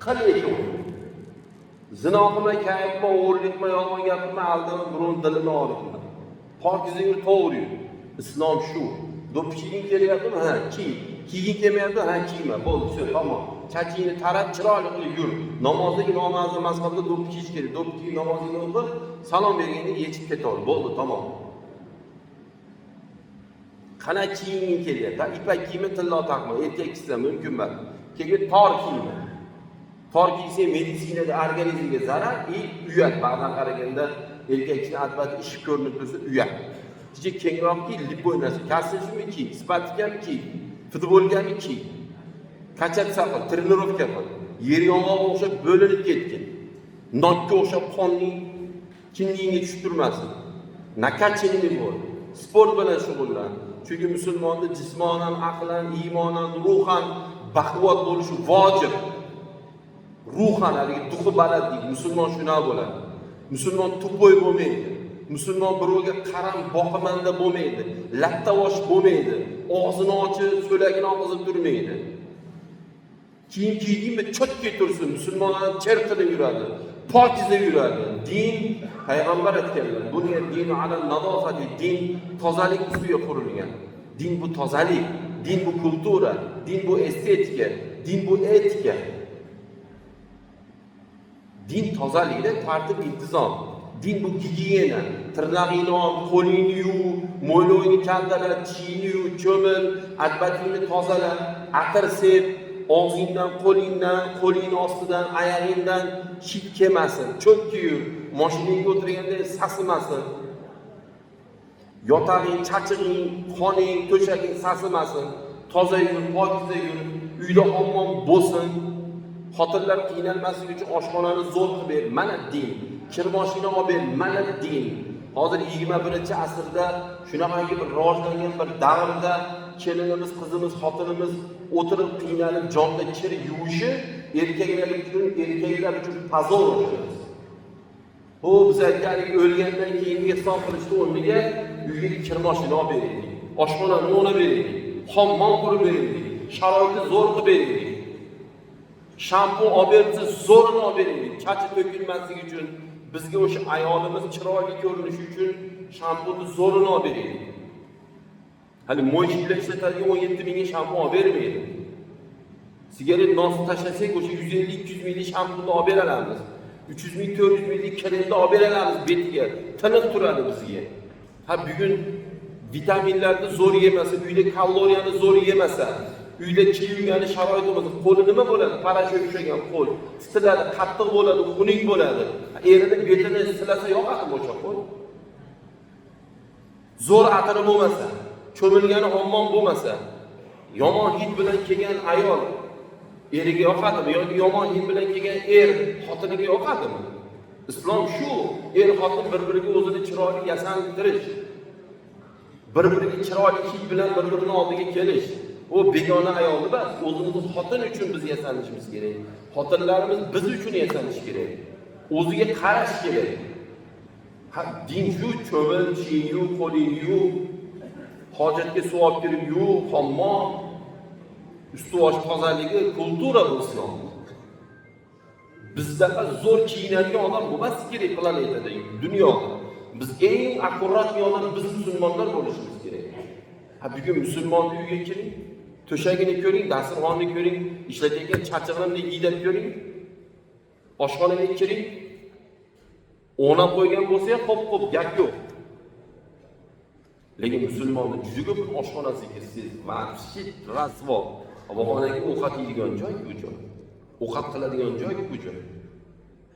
Qil ekan. Zino qilma, kayfma, o'g'irlik qilma, yolg'on gapirma, aldama, birovni dilini og'ritma. Pokiza yur, to'g'ri yur. Islom shu. Do'ppi kiyging kelyaptimi? Ha, kiy. Kiyging kelmayapti? Ha, kiyma. Bo'ldi, всё, tamom. Chachingni tarab, chiroyli qilib yur. Namozda Imom Azam mazhabida do'ppi kiyish kerak. Do'ppi kiyib namozingni o'qib, salom berganda yechib ketaver. Bo'ldi, tamom. Qanaqa kiyiming kelyapti? Ipak kiyma, tillo taqma. Erkak kishilar mumkin emas. Keyin tor kiyma. Tor kiysang meditsinada organizmga zarar и uyat. Ba'zan qaraganda erkak kishini albatta ishi ko'rinib tursa uyat. Kecha kengroq kiy, любой narsa. Kostyummi kiy, spatikami kiy, futbolkami kiy. Качаться qil, тренировка qil. Yer yong'og'iga o'xshab bo'linib ketgin. Nokka o'xshab qoning kindingga tushib turmasin. Накачанный bo'l. Sport bilan shug'ullan. Chunki musulmonni jismonan, aqlan, iymonan, ruhan baquvvat bo'lishi vojib. Ruhan haligi дух i baland deydi. Musulmon shunaqa bo'ladi. Musulmon тупой bo'lmaydi. Musulmon birovga qaram boqimanda bo'lmaydi. Lattavosh bo'lmaydi. Og'zini ochib, so'lagini oqizib turmaydi. Kiyim kiydingmi, чётко tursin. Musulmonlar cher qilib yuradi. Pokiza yuradi. Din, payg'ambar aytganlar, "Buniya dinu ala nadofati", din tozalik ustiga qurilgan. Din bu tozalik, din bu культура, din bu estetika, din bu etika. Din tozalikda tartib intizom. Din bu gigiyena. Tirnog'ingni ol, qo'lingni yuv, mo'ylovingni kaltala, tishingni yuv, cho'mil, albatingni tozala, atir sep, og'zingdan, qo'lingdan, qo'lingni ostidan, oyog'ingdan hid kelmasin. Чётко yur, mashinangga o'tirganda sasimasin. Yotag'ing, chachig'ing, xoning, to'shaging sasimasin. Toza yur, pokiza yur, uyda hammom bo'lsin. Xotinlar qiynalmasligi uchun oshxonani zo'r qilib ber. Mana din. Kir moshina olib ber. Mana din. Hozir 21-asrda shunaqangi bir rivojlangan bir davrda kelinimiz, qizimiz, xotinimiz o'tirib qiynalib jonda kir yuvishi erkaklar uchun позор o'sha. Bu biz aytganlik, o'lgandan keyin ehson qilishni o'rniga uyga kir moshina olib beraylik. Oshxonani o'rnab beraylik. Hammom qurib beraylik. Sharoitni zo'r qilib beraylik. Shampun olib bersa, zo'rini olib beraylik. Chachi to'kilmasligi uchun, bizga o'sha ayolimiz chiroyli ko'rinishi uchun shampunni zo'rini olib beraylik. Hali моющий lar ishlatadigan 17 mingga shampun olib bermaydi. Sigaret, nos tashlasak, o'sha 150-200 minglik shampunni olib bera olamiz. 300 ming, 400 minglik kremni olib bera olamiz betiga. Tiniq turadi bizga. Ha, bugun vitaminlarni zo'r yemasa, uyda kaloriyani zo'r yemasa, uyda kir yuvgani sharoit bo'lmasa, qo'li nima bo'ladi? Порошок ushlagan qo'l titiladi, qattiq bo'ladi, xunuk bo'ladi. Erini betini silasa yoqadimi o'sha qo'l? Zo'r atiri bo'lmasa, cho'milgani hammom bo'lmasa, yomon hid bilan kelgan ayol eriga yoqadimi yoki yomon hid bilan kelgan er xotiniga yoqadimi? Islom shu, er xotin bir biriga o'zini chiroyli yasantirish, bir biriga chiroyli hid bilan bir birini oldiga kelish. U begona ayolni emas, o'zimizni xotin uchun biz yasanishimiz kerak. Xotinlarimiz biz uchun yasanishi kerak, o'ziga qarash kerak. Ha, din shu: cho'mil, tishingni yuv, qo'lingni yuv, hojatga suv olib kirib yuv, hammom, usti bosh tozaligi, культура bu islom. Bizdaqa zo'r kiyinadigan odam bo'lmasligi kerak planetada, dunyoda. Biz eng аккуратный odam, biz musulmonlar bo'lishimiz kerak. Ha, bugun musulmonni uyiga kiring, to'shagini ko'ring, dasturxonni ko'ring, ishlatayotgan chachig'ini hiydab ko'ring, oshxonaga kiring. O'ynab qo'ygan bo'lsa ham, xo'p, xo'p, gap yo'q. Lekin musulmonni juda ko'p oshxonasiga kirsangiz, вообще rasvo. Vaholanki, ovqat yeydigan joy bu joy, ovqat qiladigan joy bu joy.